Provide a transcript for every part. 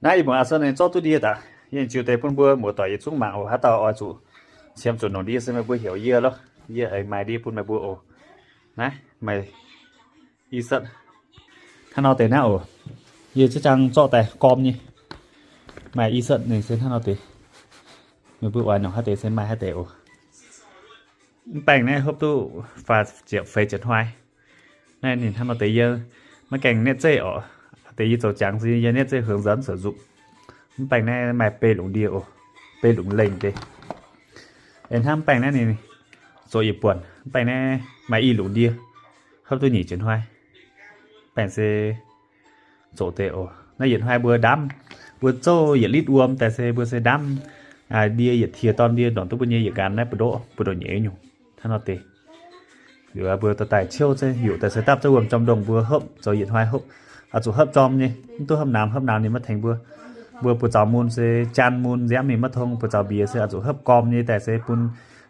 Naaiv ih muonz a'sou ninh zorqv duqv ndie daaih, yie ziux deix bun mbuo muoz-doic yietc zungv mangc oc. Haaix dauh oix zuqc qiemx zuqc nongc ndie se meih mbuo heuc yie loh, yie aengx maaih ndie bun meih mbuo oc. Naaiv maaih i setv hnangv nor deix naaiv oc. Yie ziex jaang zorqv daaih gorm nyei. Maaih i setv ninh se hnangv nor deix. Meih mbuo oix nongc haaix deix se maaih haaix deix oc. Mv baengh naaiv hopv duqv faah ziepc feix ziepc hnoi. Naaiv ninh hnangv nor deix yie maiv gaengh nietv zeiv oc. Deix yie zoux jangx se yie nietv zeiv heuc nzuonx suonc nzupc. Mv baengh naaiv maaih bei longc ndie oc, bei longc lengh deix. Aengx hnangv mv baengh naaiv ninh zoqc yietc buonc, mv baengh naaiv maaih i longc ndie, hopv duqv nyic ziepc hnoi. Baengh se zoqc deix oc. Naaiv yietc hnoi mbuo ndamv, mbuo zouv yietc litv wuom daaih se mbuo se ndamv ndie yietc tiex dorn ndie ndongc duqv mbuo nyei yietc nqaam naaiv buoz-ndoqv, buoz-ndoqv nyeiz nyungc hnangv nor deix. Liuz mbuo dorh daaih ciouv se heuc daaih se dapv zouv wuom jorm ndongh mbuo hopv zoux yietc hnoi hopv, oix zuqc hopv jorm nyei, mv duqv hopv namx. Hopv namx ninh maiv tengx mbuo. Mbuo buoz-zaux mun se jaan mun nziaamv ninh maiv tong. Buoz-zaux mbiex se oix zuqc hopv gorm nyei daaih se bun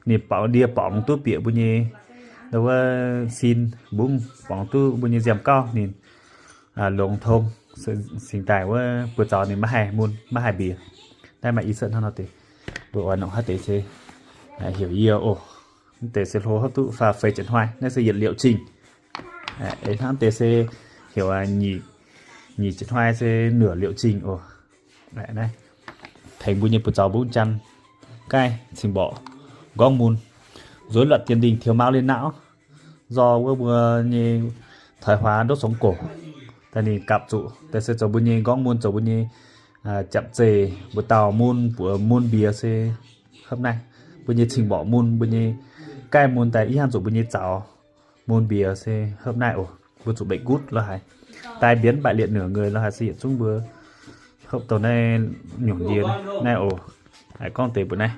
ninh borngz ndie borngz duqv bieqc mbuo nyei wuov sin mbungv, borngz duqv mbuo nyei nziaamv-gauv ninh longx tong. Cingx daaih wuov buoz-zaux ninh maiv haih mun maiv haih mbiex. Naaiv maaih i setv hnangv nor deix. Mbuo oix nongc haaix deix se heuc yie oc. Mv deix se hlo hopv duqv faah feix ziepc hnoi, naaiv se yietc liouc zingh. Hnangv deix se heuc nyic ziepc hnoi se nyic liouc zingh oc. Tengx mbuo nyei buoz-zaux mbungv jaan, gaih cing-mborqc, nqorngv mun, rối loạn tiền đình thiếu máu lên não, nzor wuov mbuo nyei thoái hóa đốt sống cổ daaih ninh gapv zuqc daaih se zoux mbuo nyei nqorngv mun, zoux mbuo nyei japc zeih, mbuo dauh mun, buoz mun mbiex se hopv naaiv. Mbuo nyei cing-mborqc mun, mbuo nyei gaih mun daaih ih hnangv zuqc mbuo nyei zaux mun mbiex se hopv naaiv oc. Mbuo zuqc bệnh gút lo haaix, tai biến bại liệt nửa người lo haaix se yietc zungv mbuo hopv dongh naaiv nyungc ndie naaiv oc. Gorngv deix mbuo naaiv